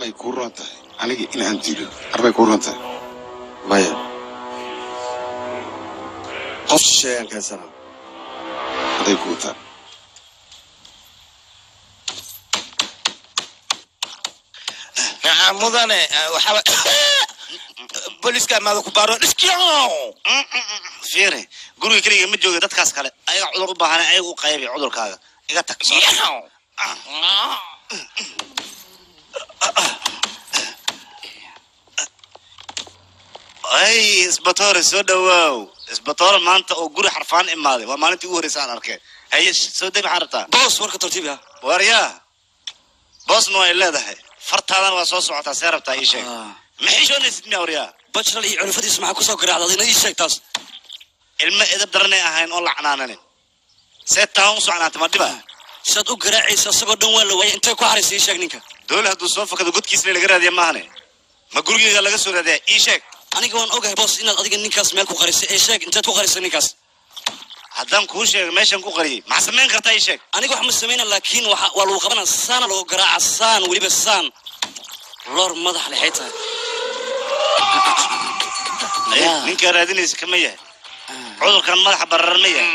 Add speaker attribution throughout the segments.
Speaker 1: Armay kuu roon tahay aniga in aan dilo, armay kuu roon tahay? Maya, qof shisheeyaan keensanaa haday kuu tahay.
Speaker 2: Mudane, waxaa booliska amaada ku baaro dhiskiyo.
Speaker 3: Fiiri, guriga keliga ma jooga, dadkaas kale ayaga cudur u baahan, ayaga u qaybi cudurkaaga. Iga tag. Ay, isbatoore, soo dhawaaw. Isbatoore maanta oo guri xarfaan imaaday, waa maalintii ugu horreysa aan arkay. Haye, soo deg, maxaa rabtaa?
Speaker 2: Boos, warka tartiib ah.
Speaker 3: Waryaa, boosna waa ay leedahay, fartaadana waa soo socotaa. See rabtaa? Ii sheeg, ma xishoonaysid miya, waryaa?
Speaker 2: Bajral iyo culufadiisa maxaa kusoo garaacda? Adina ii sheeg taas.
Speaker 3: Ilmo edab daranay ahayn oo lacnaananin, see taan u socnaanta ma dhiba?
Speaker 2: Saad u garaacaysa isagoo dhan waa la waayay, intay ku xaraysa? Ii sheeg ninka.
Speaker 3: Doole hadduu soo fakado godkiisna laga raadiya maahane, ma gurigeyga laga soo raadiyaa? Ii sheeg.
Speaker 2: Aniga waan ogahay boos inaad adiga ninkaas meel ku qarisay, ee sheeg inteed ku qarisay ninkaas.
Speaker 3: Haddaan kuu sheego meeshan ku qariyey, maxaa samayn kartaa? Ii sheeg.
Speaker 2: Aniga wax ma samayna, laakiin waxa waa lagu qabanaa, saana lagu garaaca, saan weliba saan loor madax lexay tahay.
Speaker 3: Ninkaa raadinaysa kama yahay cudurkan madaxa barar ma yahay?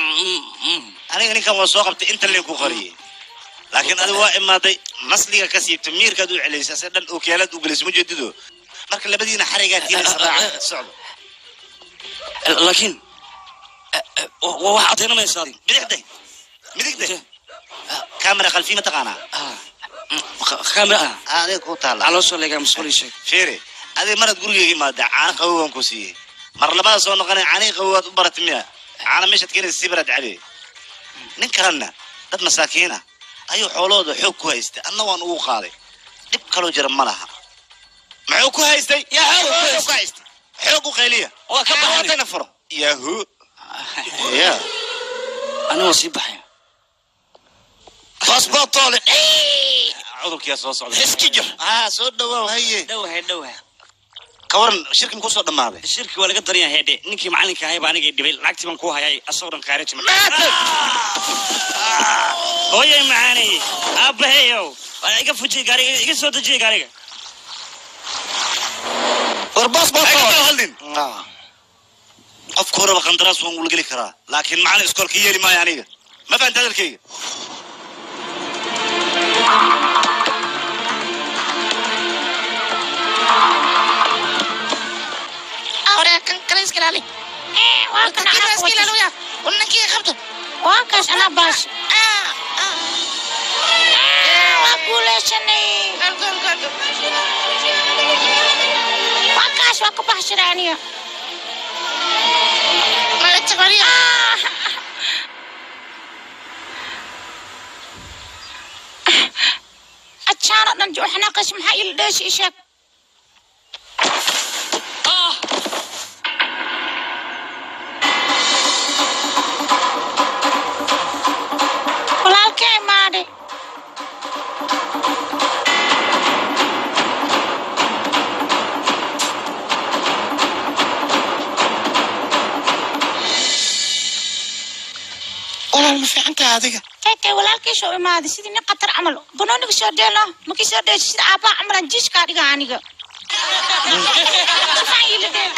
Speaker 3: Aniga ninkan waa soo qabtay, inta leen ku qariyey, laakiin adiga waa imaaday, nasliga ka siibtay, miirkaad u celaysay, ase dhan ookiyaalaad u gelisay, ma jeedido? Marka labadiina xarigaa tiinaysa, raaca, socdo.
Speaker 2: Laakiin wax cadaynamaysaa.
Speaker 3: Bidixday, midigday, kamera khalfi ma taqaanaa?
Speaker 2: Kamera.
Speaker 3: Adiga ku taala.
Speaker 2: Caloosha leegaa masquul, ii sheeg.
Speaker 3: Fiiri, adiga maraad gurigeyga imaada, caano qabow waan ku siiyey. Mar labada soo noqonay, caanihii qabow waad u baratay miya? Caano meeshaad keenaysa sii baraad cabe. Nin kalena dad masaakiin ah ayuu xoolahooda xoog ku haystay, anna waan ugu qaaday. Dhib kaloo jira ma laha. Muxuu ku haystay?
Speaker 2: Yaa xoog ku
Speaker 3: ku haystay? Xoog u qayliya.
Speaker 2: Waa ka baxay.
Speaker 3: Watayna furo yahu ya.
Speaker 2: Ani waa sii baxay.
Speaker 3: Basbatoole, cudurkiyaa soo socda.
Speaker 2: Iski jir.
Speaker 3: Ah, soo dhawaaw, haye.
Speaker 2: Dhowahay, dhowahay.
Speaker 3: Ka waran, shirki muku soo dhammaaday?
Speaker 2: Shirki waa laga daran yahay hedhe. Ninkii macalinka ahay baa anigay dhibay, lacagtii baan kuu hayay, asagoo dhan qaariji. Hooyay macaanay, aabbahayow, waa iga fujiyey gaariga, iga soo dejiyey gaariga.
Speaker 3: War boos baa hadlin. Qofka horeba qandaraas waan ula geli karaa, laakiin macalin iskoolka yeeli maayo aniga. Ma fahanta hadalkayga?
Speaker 4: Ahora kan kale iska ilaali.
Speaker 5: Waa kan
Speaker 4: Kan kale iska ilaali. Ninkii qabto.
Speaker 5: Waa kaas, anaa baash. Waa guuleysanay. Waa kaas, waa ka baxshaday aniga.
Speaker 4: Mala taqariya.
Speaker 5: Ajaano dhan waxnaqas, maxaa ila dheeshi? Ii sheeg. Walaalkee imaaday.
Speaker 4: Walaal, ma fiican tahay adiga?
Speaker 5: Taytay, walaalkiisoo imaaday sidii nin khatar camal. Banooniga soo dheelo, markii soo dheesho sida aabbaa camalan jiiskaa dhiga aniga. Si fiican iila dheel.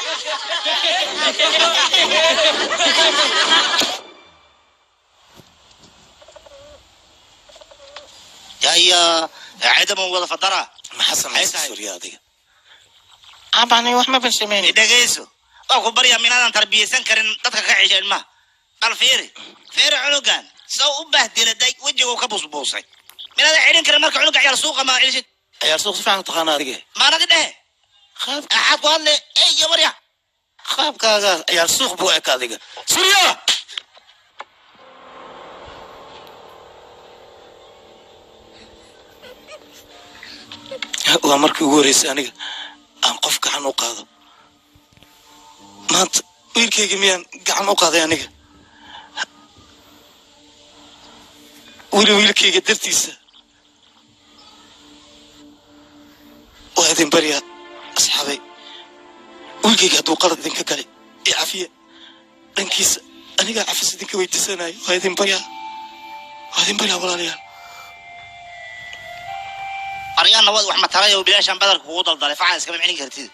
Speaker 3: Yaya ciidama wada fadara.
Speaker 2: Maxaa samaysay?
Speaker 3: Ay tahay.
Speaker 2: Surya adiga.
Speaker 4: Aaba, aniga wax ma ban samaynin.
Speaker 3: Dhegayso, waa ku baryaa, minaadan tarbiyeysan karin dadka ka cesha ilmaha. Bal fiiri, fiiri cunugan saw u bahdiladay, wejigu ka busbuusay. Minaadan celin karin marka cunuga ciyaar suuqa ma celisid?
Speaker 2: Ciyaar suuq si fiican u taqaana adiga.
Speaker 3: Maanadi dhehe.
Speaker 2: Qaab
Speaker 3: axaad ku hadle ey iyo warya.
Speaker 2: Qaabkaaga ciyaar suuq buu eka adiga. Surya! Waa markii ugu horreysay aniga aan qof gacan u qaado. Maanta wiilkayga miyaan gacan u qaaday aniga? Weli wiilkayga dartiisa waa idin baryaa asxaabay. Wiilkayga hadduu qalad idinka galay, i cafiya. Dhankiisa anigaa cafis idinka weydiisanayo. Waa idin baryaa, waa idin baryaa, walaalayaal.
Speaker 3: Aryaana waad wax matalay oo bilaashaan badarka kugu daldalay facaan iskama micnin kartid.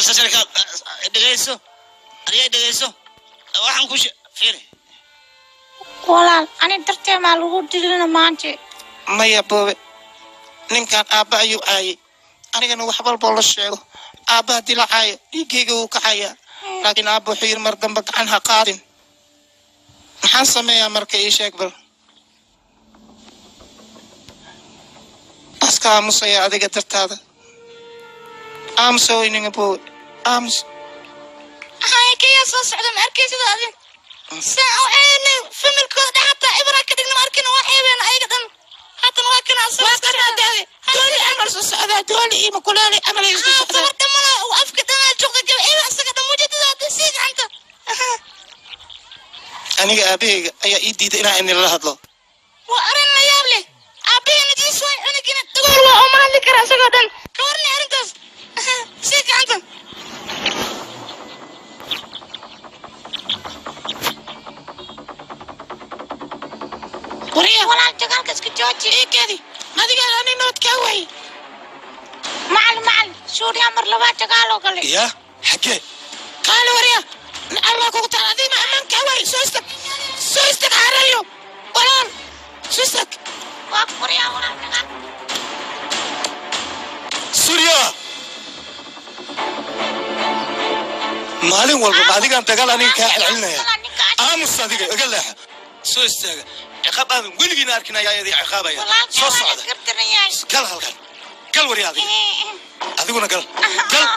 Speaker 3: Sasarka dhegeyso. Aryaa dhegeyso. Waxaan ku fiiri.
Speaker 5: Walaal ani dartee maa lagu dilina maanta.
Speaker 4: Maya boobe, ninkan aabba ayuu caayay, anigana wax walboo la sheego aabba haddii la caayo dhiiggayga wuu kacayaa, laakiin aabba wuxuu yidhi mar dambe gacan ha qaadin. Maxaan sameeyaa marka? Ii sheeg bal. Iska aamusaya adiga dartaada. Aamusa weyninga boowe, aamus.
Speaker 6: Kaya soo socda ma arkaysid adin saa u ceeynay familkooda dhan, hataa ibra ka dhigna ma arkin, waa ceebeen ayaga dhan. Haatan waa kana
Speaker 4: Dooli camal soo socdaa, dooli iyo makulaali camal ay soo socdaa.
Speaker 6: Gabar dhamana uu afka dhanaa joogta gaba eeba isaga dhan mujadada hadda sii gacanta.
Speaker 2: Aniga aabahayga ayaa ii diiday inaan idinla hadlo.
Speaker 6: Waa arrin la yaab leh. Aabahena jiis waay, cunugina dagool waa oo ma hadli kara isagoo dhan. Ka warni arrintaas sii gacanta.
Speaker 4: Wariya.
Speaker 5: Walaal dagaalka iska jooji.
Speaker 4: Iikeedi adiga ani nabad kaa waayey.
Speaker 5: Macalin macalin, Suuriya mar labaad dagaaloo galay.
Speaker 2: Yaa xaggee?
Speaker 4: Qaali wariya, allah kugu taal, adigna ammaan kaa waayey. Soo istag, soo istag, xaarayo walaal, soo istag.
Speaker 5: Waa kuriyaa walaal dagaal.
Speaker 2: Surya, maalin walba ma adigaan dagaal aniga kaa celcelinaya? Aamus adiga, iga leexa. Soo istaaga. Ciqaab aadan weligiina arkin ayaa idin ciqaabaya. Soo socda, gal halkan, gal warya adiga, adiguna gal, gal.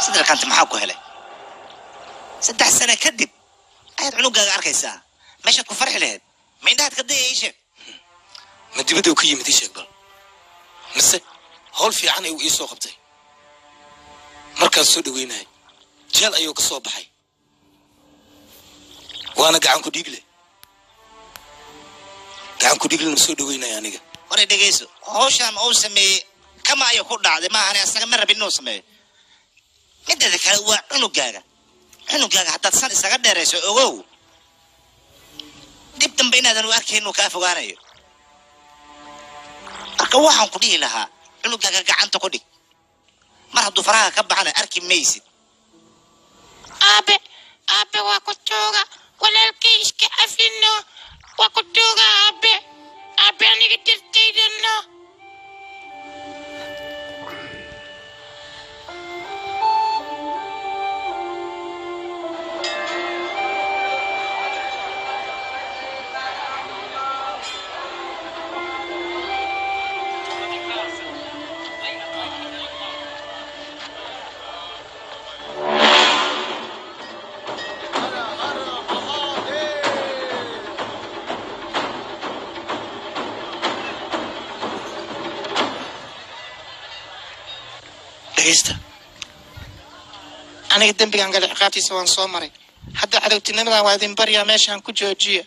Speaker 3: Sadarkanta maxaa ku helay? 3 sano kadib ayaad cunugaaga arkaysaa, meeshaad ku farxi lahayd ma indhahaad ka dayaya? Ii sheeg.
Speaker 2: Ma dibadda uu ka yimid? Ii sheeg bal. Mise howl fiican ayuu ii soo qabtay markaan soo dhaweynahay? Jeel ayuu ka soo baxay, waana gacan ku dhiigle, gacan ku dhiiglena soo dhaweynaya aniga.
Speaker 3: Hore dhegeyso, hawshan uu sameeyey kama ayuu ku dhacday, maahane asaga ma rabin inuu sameeyo. Mideeda kale waa cunugaaga, cunugaaga haddaad san isaga dheerayso, ogow dib dambe inaadan u arkayn inuu kaa fogaanayo. Marka waxaan ku dhihi lahaa cunugaaga gacanta ku dhig, mar hadduu faraha ka baxana arki maysid.
Speaker 4: Aabe, aabe, waa ku jooga walaalkay, iska cafino, waa ku jooga aabe, aabe aniga dartaydano.
Speaker 2: Dhegeysta,
Speaker 4: Aniga dembigan galay ciqaabtiisa waan soo maray. Hadda cadowtinimadan waa idin baryaa, meeshaan ku joojiya,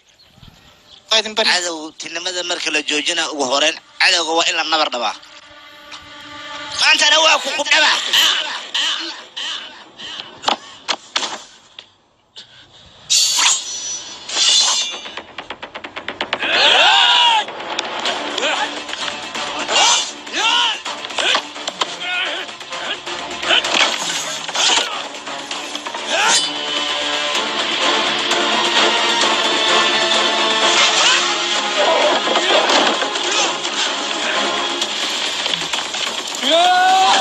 Speaker 4: waa idin barya.
Speaker 3: Cadowtinimada marka la joojina, ugu horeyn cadowga waa in la nabar dhabaa. Maantana waa ku dhaba.
Speaker 2: Yeah!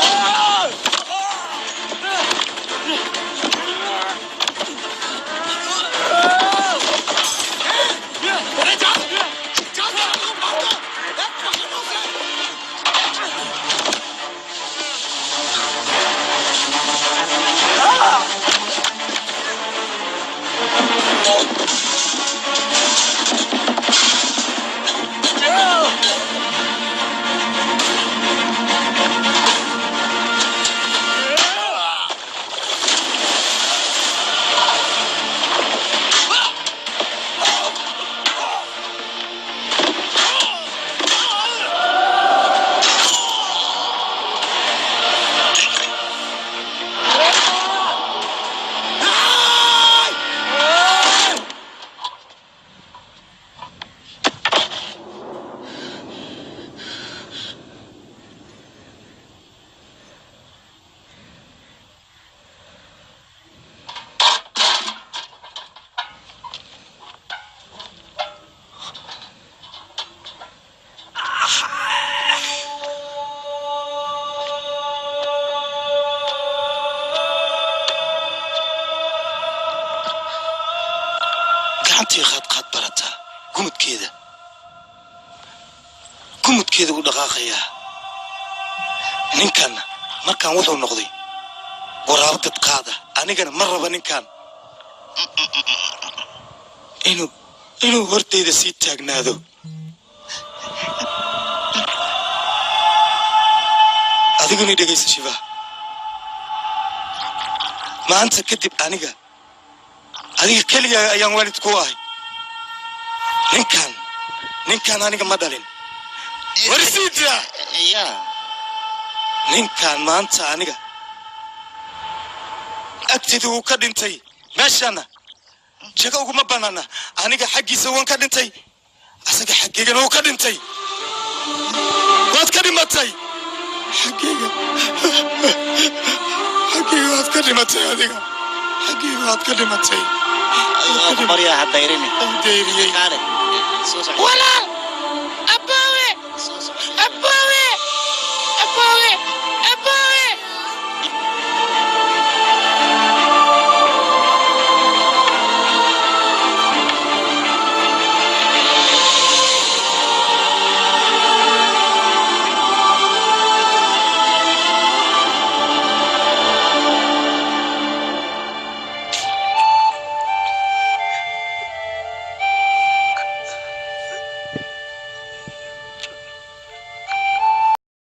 Speaker 2: Gacantii qaadqaad barataa, gumudkeeda gumudkeeda u dhaqaaqayaa. Ninkanna markaan wuxuu noqday waraabo dad qaada. Anigana ma raba ninkan inuu hortayda sii taagnaado. Adiguna dhegaysa Shiva, maanta kadib aniga adiga keligaaga ayaan waalid ku ahay. Ninkan aniga ma dhalin. Warsiida
Speaker 3: Ya.
Speaker 2: Ninkan maanta aniga agtayda wuu ka dhintay. Meeshana jago uguma banaana. Aniga xaggiisa waan ka dhintay, asaga xaggeygana wuu ka dhintay. Waad ka dhimatay xaggeyga, xaggeyga waad ka dhimatay. Adiga xaggeyga waad ka dhimatay.
Speaker 3: Waa ku baryaa, ha dayrini.
Speaker 2: Dayriyey.
Speaker 3: Kaale soo soco.
Speaker 4: Walaal.